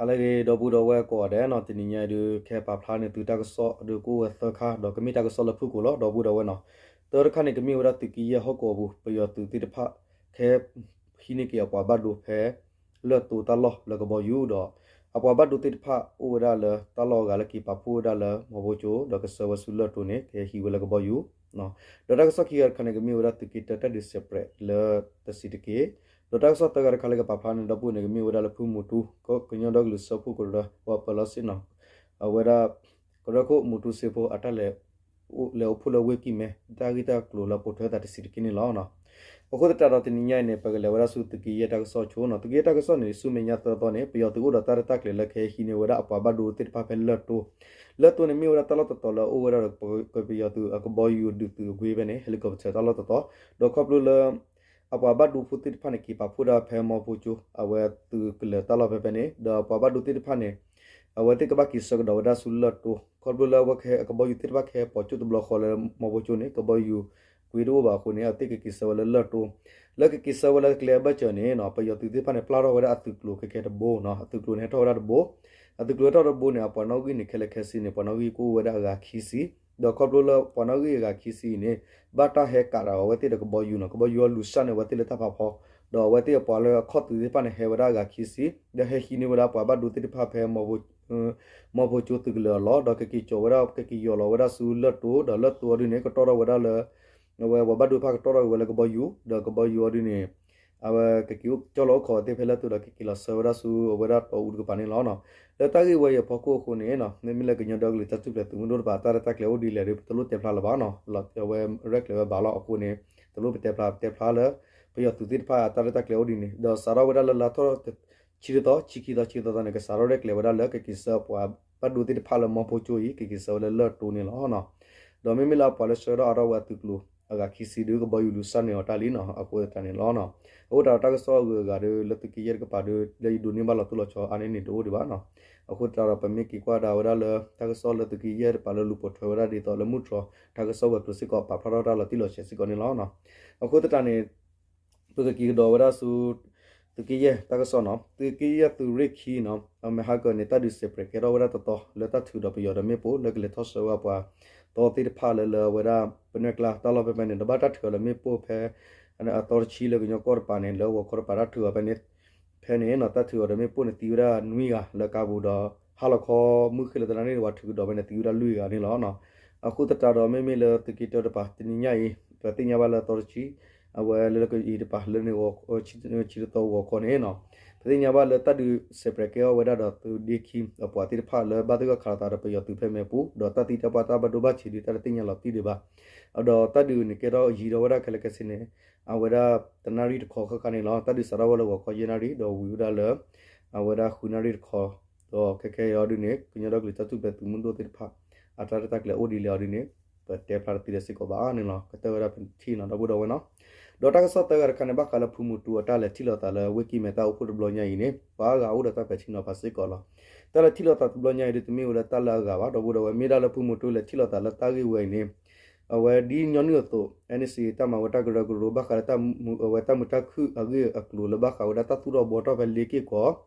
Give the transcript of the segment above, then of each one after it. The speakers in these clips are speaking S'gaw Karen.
ဂ့ၤ ဒီပုၢ်ဒီဝဲၢ်ကိးဂၤဒဲးနီၤ, တနံၤညါအံၤဒုး ကဟဲပာ်ဖျါန့ၢ်သုတၢ်ကစီၣ်ဒုးကအိၣ်ဝဲသၢခါ ဒီးကမ့ၢ်တၢ်ကစီၣ်လၢဖုၣ်ကိာ်လီၤ ဒီပုၢ်ဒီဝဲၢ်နီၤ. တၢတခါန့ၣ် ကမ့ၢ်ဝဲဒၣ်သုးက့ယဲၢ်ဟီၣ်ကဝီၤပူၤ ပယီၤသုးသ့ၣ်တဖၣ် ကဟဲဟံးန့ၢ်က့ၤအပှၤဘၣ်ဒိဖဲ လၢၢ်တိတၢ်လီၢ်လၢကဘီယူၤဒီး အပှၤဘၣ်ဒိသ့ၣ်တဖၣ်အိၣ်ဝဲဒၣ်လၢတၢ်လီၢ်အဂၤလၢက့ၤပာ်ဖှိၣ်ဝဲဒၣ်လၢမီဖိကၠိ ဒီးကဆှၢဝဲဆူလၢၢ်တိန့ၣ် ကဟဲဟံးဝဲလၢကဘီယူၤ ဒီးတၢ်ကစီၣ်ခံဂၤတခါန့ၣ် ကမ့ၢ်ဝဲဒၣ်သုးက့တၢတၢ်ဒုးစဲးပြဲးလၢတဆံးတက့ၢ်. ဒီးတၢ်ကစီၣ်သၢဂၤတခါလၢကပာ်ဖျါန့ၣ် ဒီပုၢ်န့ၣ် ကမ့ၢ်ဝဲဒၣ်လၢဖုမူတူ ကညီဒီကလုာ်စၢဖှိၣ်ကရၢ ပှၤပၢၤလီၢ်ဆ့ၣ်နီၤ အဝဲဒၣ် ကရၢခိၣ်မူတူစ့ဖိအတၢ်လဲၤ လဲၤအိၣ်ဖှိၣ်လၢဝ့ၢ်ကံၢ်မဲ တၢ်ဂ့ၢ်တၢ်ကျိၤလၢပိာ်ထွဲသးတဆံးတက့ၢ်န့ၣ်လီၤ. အဃိသတးဒီးတနံၤညါအံၤန့ၣ် ပကလဲၤဝဲဒၣ်ဆူသုးက့ယဲၢ်တၢ်ကစီၣ်ဆိနီၤ. သုးက့ယဲၢ်တၢ်ကစီၣ်န့ၣ် ဆူမဲာ်ညါသၢသီန့ၣ် ပယီၤသုးအိၣ်ဒီးတၢ်ရဲၣ်တၢ်ကျဲၤလၢကဟဲဟံးန့ၢ်ဝဲဒၣ်အပှၤဘၣ်ဒိသ့ၣ်တဖၣ်ဖဲလၢၢ်တိ လၢၢ်တိန့ၣ်မ့ၢ်ဝဲဒၣ်တၢ်လီၢ်တတီၤလၢအအိၣ်ဝဲဒၣ်ဒီး ကပယီၤသုးအကဘီယူၤဒုးသုးအဂ့ၢ်ဖဲန့ၣ် helicopter တၢ်လီၢ်တတီၤ ဒီးခီဖျိလၢ အပှၤဘၣ်ဒိဖိသ့ၣ်တဖၣ်န့ၣ် က့ၤပာ်ဖှိၣ်ဒၣ်ဖဲမီဖိကၠိ အဝဲသုးကလၢၤတၢ်လီၢ်ဖဲဖဲန့ၣ် ဒီးအပှၤဘၣ်ဒိသ့ၣ်တဖၣ်န့ၣ် အဝဲသ့ၣ်ကဘၣ်က့ၤဆၢကဒီးဝဲဒၣ်ဆူလၢၢ်တိ ခီဖျိလၢအဝဲကဟဲအကဘီယူၤသ့ၣ်တဖၣ်ကဟဲပိာ်ကၠိတဘျီဃီလၢမီဖိကၠိန့ၣ် ကဘီယူၤကွံာ်တအိၣ်ဘၣ်အဃိန့ၣ် အဝဲသ့ၣ်ကက့ၤဆၢဝဲလၢလၢၢ်တိ လၢကက့ၤဆၢဝဲလၢကျဲအဘၢၣ်စၢၤန့ၣ်နီၤ ပယီၤသုးသ့ၣ်တဖၣ်န့ၣ် ပျၢ်ထီၣ်ဝဲဒၣ်အသုးကျိၤခဲခဲတဘိနီၤ အသုးကျိၤန့ၣ်ဟဲထီၣ်ဝဲဒၣ်တဘိ အသုးကျိၤဟဲထီၣ်တဘိန့ၣ် အပှၤနီၣ်ဂံၢ်န့ၣ် ခဲလၢာ်ခဲဆ့န့ၣ် ပှၤနီၣ်ဂံၢ်ကအိၣ်ဝဲဒၣ်အဂၤခံဆံ ဒီးခီဖျိလၢပှၤနီၣ်ဂံၢ်အဂၤခံဆံအံၤန့ၣ် ဘၣ်တၢ်ဟဲကးဒီးအဝဲသ့ၣ်ဒီးကဘီယူၤနီၤ ကဘီယူၤအလူၤစၢ်န့ၢ်အဝဲသ့ၣ်လၢတၢ်ဖးဖီ ဒီးအဝဲသ့ၣ်အပှၤလၢအခီၣ်သုးသ့ၣ်တဖၣ်န့ၣ် ဟဲဝဲဒၣ်အဂၤခံဆံ ဒီးဟဲဟံးန့ၢ်ဝဲဒၣ်ပှၤဘၣ်ဒိသ့ၣ်တဖၣ်ဖဲ မီဖိကၠိသုးကလၢၤအလီၢ် ဒီးကက့ၤကၠီၤဝဲဒၣ် ကက့ၤယီၢ်လီၤဝဲဒၣ်ဆူလၢၢ်တိ ဒီးလၢၢ်တိအီၤဒုန့ၣ် ကတီၢ်ထီၣ်ဝဲဒၣ်လၢ အဝဲပှၤဘၣ်ဒိဖၣ်ကတီၢ်ထီၣ်က့ၤဝဲလၢကဘီယူၤ ဒီးကဘီယူၤအီၤဒုန့ၣ် အဝဲကက့ၤကၠီၣ်လီၤအိၣ်ခိးဝဲသ့ၣ်ဖဲလၢၢ်တိဒီးကက့ၤလီၤဆၢဝဲဒၣ်ဆူအဝဲဒၣ်တီအူတကပၤန့ၣ်လီၤ. လၢတၢ်ဂ့ၢ်ဝဲအံၤအဖီခိၣ်အဃိန့ၣ် မ့မ့ၢ်လၢကညီဒီကလုာ်တၢ်ထူၣ်ဖျဲးသုးမုၢ်ဒိၣ်တကပၤ အတၢ်ရဲၣ်တၢ်ကျဲၤအိၣ်ဒ်လဲၣ်ဒီး ပတလိၣ်တဲဖျါလၢၤဘၣ်နီၤ အဝဲရဲၣ်ကျဲၤဝဲဘၣ်လီၤအဃိန့ၣ် တလိၣ်ပတဲဖျါ ပတဲဖျါလၢ ပယီၤသုးသ့ၣ်တဖၣ်အတၢ်ရဲၣ်တၢ်ကျဲၤအိၣ်ဒ်န့ၣ် ဒီးစးထီၣ်ဝဲဒၣ်လၢလါထီၣ် ဆံတသီ ဆံခံသီ ဆံသီသီန့ၣ် ကစးထီၣ်ရဲၣ်ကျဲၤဝဲဒၣ်လၢကက့ၤဆၢပှၤဘၣ်ဒိသ့ၣ်တဖၣ်လၢမီဖိကၠိအံၤ ကက့ၤဆၢဝဲလၢလၢၢ်တိန့ၣ်လီၤ. ဒီးမ့မ့ၢ်လၢအပှၤလၢဆှၢထီၣ်အါထီၣ်ဝဲအသုးကျိၤအဂၤခံဆံဒုး ကဘီယူၤလူၤစၢ်န့ၢ်အီၤတၢ်လံနီၤ အဃိသတးန့ၣ်လီၤ. အဃိသတးဒီးတၢ်ကစီၣ်အဂုၤအဂၤဒီး လၢသုးက့ယဲၢ်တကပၤဒီး လၢယဒိးန့ၢ်ဘၣ်လီၤတိၢ်လီၤဆီအါန့ၢ်န့ၣ်တအိၣ်ဒံးဘၣ်နီၤ. အဃိသတးဒီး ပမ့ၢ်က့ၤကွၢ်ဒၣ်ဝဲဒၣ်လၢ တၢ်ကစီၣ်လၢသုးက့ယဲၢ်တကပၤလၢလူၤပိာ်ထွဲဝဲဒၣ်ဒ်သိးလၢမုၢ်တြီၤ တၢ်ကစီၣ်ဝဲၤကျိၤစ့ၢ်ကီး ပာ်ဖျါထီၣ်တၢ်လီၤတံၢ်လီၤဆဲးစ့ၢ်ကီးန့ၣ်လီၤ. အဃိသတးန့ၣ် ပကက့ၤကဒီးဝဲဒၣ်ဆူ သုးက့ယဲၢ်တၢ်ကစီၣ်နီၤ သုးက့ယဲၢ်သုးရ့ၣ်ခံနီၤ အမဲာ်ဟါကၢန့ၣ် တၢ်ဒုးစဲးပြဲးကဲထီၣ်ဝဲဒၣ်တတီၤ လၢတၢ်ထုးဒီးပယီၤဒီးမ့ၣ်ပိၢ် လၢကလဲၤထီၣ်ဆှၢဝဲအပှၤသီသ့ၣ်တဖၣ်လၢလၢအဝဲဒၣ် ပနွဲၢ်ကျါတၢ်လီၢ်ဖဲဖဲန့ၣ် ဒီးဘၣ်တၢ်ထုးအီၤလၢမ့ၣ်ပိၢ်ဖဲ အသီတဆံလၢကညီကီၢ်တပၤန့ၣ် လၢဂီၤခီတပၤတၢ်ထုးအီၤဖဲန့ၣ် ဖဲန့ၣ်နီၤ တၢ်ထုးအီၤဒီးမ့ၣ်ပိၢ်န့ၣ်သံဝဲဒၣ်နွံဂၤလၢကါပူၤဒီး ဟါလီၤခီမုၢ်ဃ့လီၤတနၣ်ရံၣ်န့ၣ် ပှၤထုးကဒီးဖဲန့ၣ်သံဝဲဒၣ်လွံၢ်ဂၤန့ၣ်လီၤ. အဃိသတးဒီးမ့မ့ၢ်လၢသုးက့တၢတပၤ တနံၤညါအံၤ ပသ့ၣ်ညါဘၣ်လၢသီတဆံ အဝဲလၢလၢကအံၤတပၤလၢန့ၣ် ဆံတသီဂီၤခီန့ၣ်နီၤ ပသ့ၣ်ညါဘၣ်လၢတၢ်ဒုးစဲးပြဲးကဲထီၣ်ဝဲဒၣ်ဒီးသုးဒ့ခံအပှၤသ့ၣ်တဖၣ်လၢဘၣ်သဂၢၢ်ခးလိာ်သးဒီးပယီၤသုးဖဲမဲးပူၤ ဒီးတၢ်သံတၢ်ပှၢ်တၢ်ဘၣ်ဒိဘၣ်ထံးဒုးတၢ်တသ့ၣ်ညါလီၤတံၢ်ဒံးဘၣ် ဒီးတၢ်ဒုးန့ၣ်ကဲထီၣ်ယံာ်ထီၣ်ဝဲဒၣ်ခဲလၢာ်ခဲဆ့န့ၣ် အဝဲဒၣ်တနၣ်ရံၣ်တခီဃၣ်ဃၣ်န့ၣ်လီၤ. တၢ်ဒုးစးထီၣ်ဝဲလၢဂီၤခီယဲၢ်နၣ်ရံၣ် ဒီးဝံၤဝဲဒၣ်လၢ အဝဲဒၣ်ဃုနၣ်ရံၣ်တခီ ဒီးခဲခဲအံၤအီၤဒုန့ၣ် ကညီဒီကလုာ်တၢ်ထူၣ်ဖျဲးသုးမုၢ်ဒိၣ်သ့ၣ်တဖၣ် အတၢ်ရဲၣ်တၢ်ကျဲၤအိၣ်ဒ်လဲၣ်အီၤဒုန့ၣ် ပတဲဖျါတသ့ဒီးစ့ၢ်ကီးဘၣ်န့ၣ်လီၤ. ကတၢၢ်ဝဲဒၣ်ပထံၣ်နီၤ ဒီပုၢ်ဒီဝဲၢ်နီၤ ဒီးတၢ်ကစီၣ်သၢဂၤတခါန့ၣ် ဘၣ်ဃးလၢဖုမူတူအတၢ်လဲၤထံၣ်လိာ်သးလၢဝ့ၢ်ကံၢ်မဲတၢ်အိၣ်ဖှိၣ်တဘျီညါအံၤန့ၣ် ပှၤအါဂၤအိၣ်ဒီးတၢ်ပဲာ်ထံနီၤဖးစ့ၢ်ကီးလီၤ. တၢ်လဲၤထံၣ်လိာ်သးတဘျီညါအံၤဒုး တမ့ၢ်ဝဲလၢတၢ်လၢအဂၤဘၣ် ဒီပုၢ်ဒီဝဲၢ် မ့ၢ်ဒၣ်လၢဖုမူတူလဲၤထံၣ်လိာ်သးလၢတၢ်ဂ့ၢ်ဝဲအံၤန့ၣ် အဝဲဒ်ညီနုၢ်အသိး NCA တၢ်မၤဝဲတၢ်ကရၢကရိ ဘၣ်ဃးလၢ အဝဲတၢ်မုာ်တၢ်ခုၣ်အဂ့ၢ်အကျိၤလၢဘၣ်ဃးဝဲဒၣ်တၢ်သူၣ်ထီၣ်ဘှီထီၣ်ဖဲလ့က့ၢ်ကီး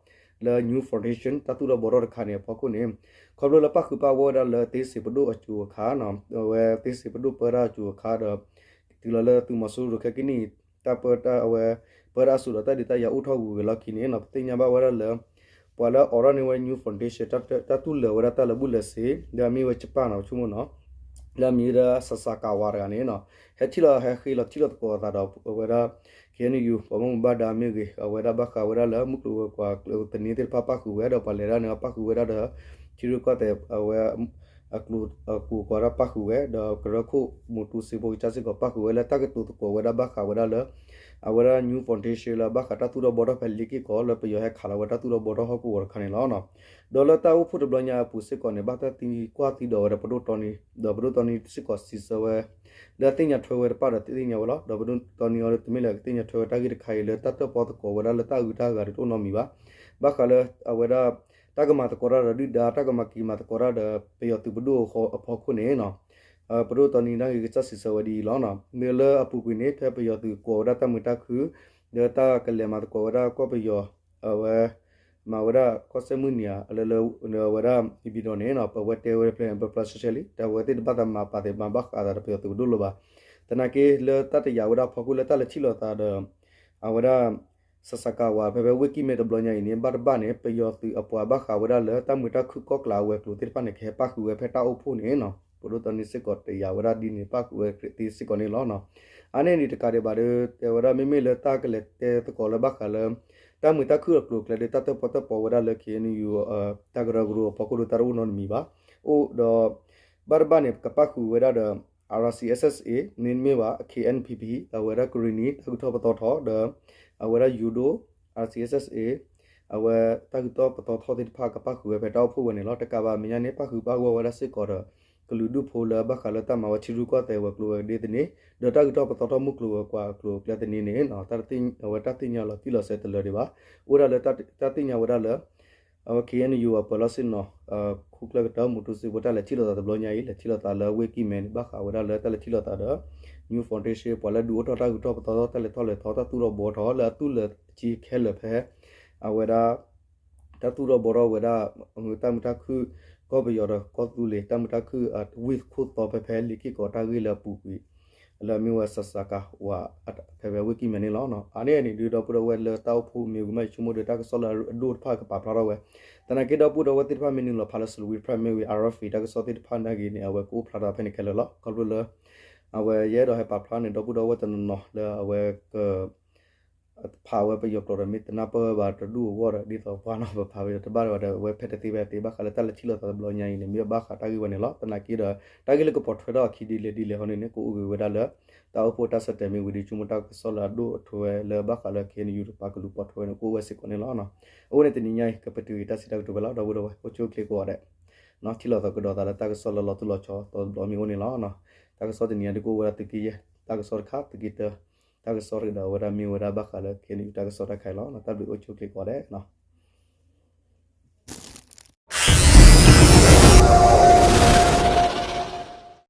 လၢ New Foundation တၢ်သူၣ်ထီၣ်ဘှီထီၣ်တခါန့ၣ်အဖီခိၣ်န့ၣ် ခီဖျိလၢပၣ်ဃုာ်ပၣ်ဂီၢ်ဝဲဒၣ်လၢသ့စံးပဒိၣ်အစိၤအခါ အဝဲသ့စံးပဒိၣ်ပၢတၢ်အစိၤအခါဒီး တုၤလီၤလၢသုးမီၤစိရိၤခဲကနံၣ်အံၤ တၢ်ပၢတၢ်အဝဲ ပၢတၢ်အစိၤဒီးတၢ်ဒုးတၢ်ယၤအိၣ်ထီၣ်ဂုၤဂၤလီၢ်ခံန့ၣ်နီၤ ပသ့ၣ်ညါဘၣ်ဝဲဒၣ်လၢ ပှၤလၢအိးထီၣ်န့ၢ်ဝဲ New Foundation တၢ်တူၢ်လၢာ်ဝဲဒၣ်တၢ်လၢာ်ဘူၣ်လၢာ်စ့ လၢအမ့ၢ်ဝဲ Japan နီၤ ပဆိကမိၣ်နီၤ လၢအမံၤဝဲဒၣ် Sasakawa တဂၤန့ၣ်နီၤ ဟဲထံၣ်လီၤဟဲဃ့လီၤထံၣ်လိာ်သကိးအသးဒီးအဝဲဒၣ် KNU ပှၤဘၣ်မူဘၣ်ဒါမ့ၢ်ဂ့ၤ အဝဲဒၣ်ဘၣ်ဃးဝဲဒၣ်လၢမုၢ်ကျိၤဝဲၤကွာ်သန့သ့ၣ်တဖၣ်ပၣ်ဃုာ်ဝဲ ဒီးပှၤလဲၤတၢ်န့ၣ်ပၣ်ဃုာ်ဝဲဒၣ်ဒီး ထံရူၢ်ကီၢ်သဲးအဝဲ အကျိၤအကျိၤကွာ်ဒၣ်ပၣ်ဃုာ်ဝဲ ဒီးကရၢခိၣ်မူတူစ့ဖိကစၢ်စ့ၢ်ကီးပၣ်ဃုာ်ဝဲလၢတၢ်ကတိၤသကိးဝဲဒၣ်ဘၣ်ဃးဝဲဒၣ်လၢ အဝဲဒၣ် New Foundation လၢဘၣ်ဃးတၢ်သူၣ်ထီၣ်ဘှီထီၣ်ဖဲလ့က့ၢ်ကီး လၢပယီၤဟဲခးလီၤဝဲတၢ်သူၣ်ထီၣ်ဘှီထီၣ်ဟီၣ်ကဝီၤတခါန့ၣ်လီၤ. ဒီးလၢတၢ်အိၣ်ဖှိၣ်တဘျီညါအပူၤစ့ၢ်ကီးန့ၣ် ဘၣ်တၢ်သံကွၢ်သံဒိးဝဲဒီးပဒိၣ်တီနံ ဒီးပဒိၣ်တီနံစ့ၢ်ကီးစံးဆၢဝဲ လၢအသ့ၣ်ညါထွဲဝဲတဖၣ်ဒီးသ့ၣ်ညါဝဲလီၤ. ဒီးပဒိၣ်တီနံအီၤတမ့ၢ်လၢကသ့ၣ်ညါထွဲဝဲတၢ်ဂ့ၢ်တခါအံၤလၢတၢ်တၢၣ်ပီၣ်သကိးဝဲဒၣ်လၢတၢ်အုးတၢ်ဂၤဒ်တအိၣ်နီတမံၤဘၣ်. ဘၣ်ဃးလၢအဝဲဒၣ် တၢ်ကမၤသကိးတၢ်ဒီးဒုၣ်ဒါ တၢ်ကမၤက့ၤမၤသကိးတၢ်ဒီးပယီၤသုးပဒိၣ်အဖီခိၣ်န့ၣ် ပဒိၣ်တီနံတၢ်ဂ့ၢ်ကစၢ်စံးဆၢဝဲဒ်အံၤလီၤ. မ့ၢ်လၢအပူၤကွံာ်န့ၣ် ဖဲပယီၤသုးကွီၢ်ဝဲဒၣ်တၢ်မုာ်တၢ်ခုၣ် ဒီးတၢ်ကလဲၤမၤသကိးဝဲဒၣ်ကီၢ်ပယီၤ အဝဲ မၤဝဲဒၣ်ကီၢ်စဲၣ်မုၢ်နံၤဧါ လၢလၢဝဲဒၣ် နေပြည်တော် န့ၣ်နီၤ ပဝဲတဲဝဲဖျဲၣ် ဘၣ်ဖျါရှဲရှဲလံ တၢ်ဝဲသ့ၣ်တဘၣ်သးမၤပာ်သ့ၣ်မၤဘၣ်ဃးသးဒီးပယီၤသုးပဒိၣ်လၢၤဘၣ်. သနာ်က့လၢတၢ်တယာ်ဝဲဒၣ်ဖီခိၣ်လၢတၢ်လဲၤထံၣ်လိာ်သးဒီး အဝဲဒၣ် စစကဝ ဖဲဖဲဝ့ၢ်ကံၢ်မဲတဘျီညါအံၤန့ၣ် ဘၣ်တဘၣ်န့ၣ် ပယီၤသုးအပှၤဘၣ်ဃးဝဲဒၣ်လၢတၢ်မုာ်တၢ်ခုၣ်ကီၢ်ကျးအဝဲၤကျိၤသ့ၣ်တဖၣ်န့ၣ် ကဟဲပၣ်ဃုာ်ဝဲဖဲတၢ်အိၣ်ဖှိၣ်န့ၣ်နီၤ ပဒိၣ်တီနံစ့ၢ်ကီးတယာ်ဝဲဒၣ်ဒ်န့ၣ် ပၣ်ဃုာ်ဝဲသ့စ့ၢ်ကီးန့ၣ်လီၤ. အါန့ၢ်န့ၣ်တကးဒံးဘၣ်ဒီး တဲဝဲဒၣ်မ့မ့ၢ်လၢတၢ်ကလဲၤတဲသကိးလၢဘၣ်ဃးလၢ တၢ်မုာ်တၢ်ခုၣ်အကျိၤအကျဲဒီး တၢ်တၢၣ်ပီၣ်တၢၣ်ပီဝဲဒၣ်လၢ KNU တၢ်ကရၢကရိအဖီခိၣ်ဒီး တၢ်တအိၣ်နီတမံၤဘၣ်. အိၣ်ဒီး ဘၣ်တဘၣ်န့ၣ် ကပၣ်ဃုာ်ဝဲဒၣ်ဒီး RCSS မ့တမ့ၢ်ဘၣ် KNPP အဝဲဒၣ်ကရံၣ်နံၤ တၢ်ဂုၤထီၣ်ပသီထီၣ်ဒီး အဝဲဒၣ်ယူၤဒိၣ် RCSS အဝဲတၢ်ဂုၤထီၣ်ပသီထီၣ်သ့ၣ်တဖၣ် ကပၣ်ဃုာ်ဝဲဖဲတၢ်အိၣ်ဖှိၣ်ဝဲန့ၣ်လီၤ. တကးဘၣ်မဲာ်ညါန့ၣ် ပၣ်ဃုာ်ပၣ်ဂီၢ်ဝဲဒၣ်စ့ၢ်ကီးဒီး ကလုာ်ဒူၣ်ဖိလၢဘၣ်ဃးလၢတၢ်မၤဝဲထံရူၢ်ကီၢ်သဲးဝဲၤကျိၤဝဲၤဒ့သန့ ဒီးတၢ်ဂုၤထီၣ်ပသီထီၣ်မုၢ်ကျိၤဝဲၤကွာ်အကျိၤအကျဲသန့န့ၣ် အဝဲတၢ်သ့ၣ်ညါလီၤတံၢ်လီၤဆဲးတလၢာ်ဒံးဘၣ်. အိၣ်ဒၣ်လၢတၢ်သ့ၣ်ညါဝဲဒၣ်လၢ အဝဲ KNU အပၢၤလီၢ်ဆ့ၣ်နီၤ ခိၣ်ကျၢၢ်ကတၢၢ် မူတူစ့ဖိ တၢ်လဲၤထံၣ်လိာ်သးတဘျီညါအံၤ လဲၤထံၣ်လိာ်သးလၢဝ့ၢ်ကံၢ်မဲန့ၣ် ဘၣ်ဃးဝဲဒၣ်လၢတၢ်လဲၤထံၣ်လိာ်သးဒီး New Foundation ပှၤလၢဒုးအိၣ်ထီၣ်တၢ်ဂုၤထီၣ်ပသီထီၣ် တၢ်လဲၤထီၣ်လဲၤထီ တၢ်သူၣ်ထီၣ်ဘှီထီၣ်လၢအသူၣ်လၢအကံခဲလၢာ်ဖဲ အဝဲဒၣ် တၢ်သူၣ်ထီၣ်ဘှီထီၣ်ဝဲဒၣ် တၢ်မုာ်တၢ်ခုၣ် ကီၢ်ပယီၤဒီးကီၢ်သူလ့ၤ တၢ်မုာ်တၢ်ခုၣ်အဝ့ၢ်ခိၣ်သီဖဲဖဲလ့ၤက့ၢ်ကီးတၢ်ဂ့ၢ်လၢအပူၤကွံာ် လၢအမ့ၢ်ဝဲ စစကဝ ဖဲဖဲဝ့ၢ်ကံၢ်မဲန့ၣ်လီၤ. အါန့ၢ်န့ၣ်ဒုး ဒီပုၢ်ဒီဝဲၢ်လၢတၢ်အိၣ်ဖှိၣ်မ့ၢ်ဝံၤမး ယဆိကမိၣ်ဒီးတၢ်ကစီၣ်လၢအဒိၣ်တဖၣ်ကပာ်ဖျါထီၣ်ဝဲ သနာ်က့ဒီပုၢ်ဒီဝဲၢ်သ့ၣ်တဖၣ်မ့ၢ်နုာ်လီၤဖးလၢ Salween Press မ့ၢ်ဝံၤ RFA တၢ်ကစီၣ်သ့ၣ်တဖၣ်နာ်က့န့ၣ် အဝဲကအိၣ်ဖျါထီၣ်ဖဲန့ၣ်ခဲလၢာ်လီၤ. ခီဖျိလၢ အဝဲယအဲၣ်ဒိးဟဲပာ်ဖျါန့ၣ် ဒီပုၢ်ဒီဝဲၢ်တနီၤနီၤလၢအဝဲက ဖးဝဲပယီၤကျိာ်ဒီး မ့ၢ်တနၢ်ပၢၢ်ဘၣ်တဒူၣ်အဂီၢ်ဒီး ဒ်သိးပှၤနီၤပဖးဝဲဒီး တဘၣ်ဝဲဒီး အဝဲဖဲတသ့ဖဲတသ့ ဘၣ်ဃးလၢတၢ်လဲၤထံၣ်လိာ်သးတဘျီညါအံၤန့ၣ် မ့ၢ်ဘၣ်ဃးတၢ်ဂ့ၢ်ဝဲန့ၣ်လီၤ. သနာ်က့ဒီး တၢ်ဂ့ၢ်လၢကပိာ်ထွဲထီၣ်အခံဒ်လဲၣ်ဒ်လဲၣ်ဟီန့ၣ်န့ၣ် ကအိၣ်ဂ့ၤဝဲဒၣ်လၢ တၢ်အိၣ်ဖှိၣ်တၢ်ဆၢတဲာ်မ့ၢ်ဝံၤဒီး ဆိကမိၣ်တၢ်ကစီၣ်လၢအဒိၣ်အထွဲလၢဘၣ်ဃးလၢ KNU တပာ်ကလုာ်ပိာ်ထွဲဝဲန့ၣ် ကအိၣ်ဝဲစ့ၢ်ကီးန့ၣ်လီၤ. အဃိန့ၣ်တနံၤညါအံၤ ကပတုာ်က့ၤတၢ်စံးတၢ်ကတိၤဝဲလီၤ ဒီပုၢ်ဒီဝဲၢ် အိၣ်ဆူၣ်အိၣ်ချ့ကိးဂၤဒဲး ထံၣ်လိာ်သကိးကဒီးသးလၢတၢ်ကစီၣ်လၢလီၤသူၣ်လီၤဆီသီတဘျီမ့ၢ်အိၣ်န့ၣ်လီၤ. တၢ်ကစီၣ်တနံၤညါဒုးကအိၣ်ဝဲဒၣ်သုးက့ယဲၢ် တၢ်ကစီၣ်တခါ သုးက့တၢ တၢ်ကစီၣ်တကဒီးဝဲဒၣ်မ့ၢ်ဝဲဒၣ်ဘၣ်ဃးလၢ KNU တၢ်ကစီၣ်တၢ်ခါအံၤလီၤ. တၢ်ဘျုးအိၣ်ဆူၣ်အိၣ်ချ့ကိးဂၤဒဲး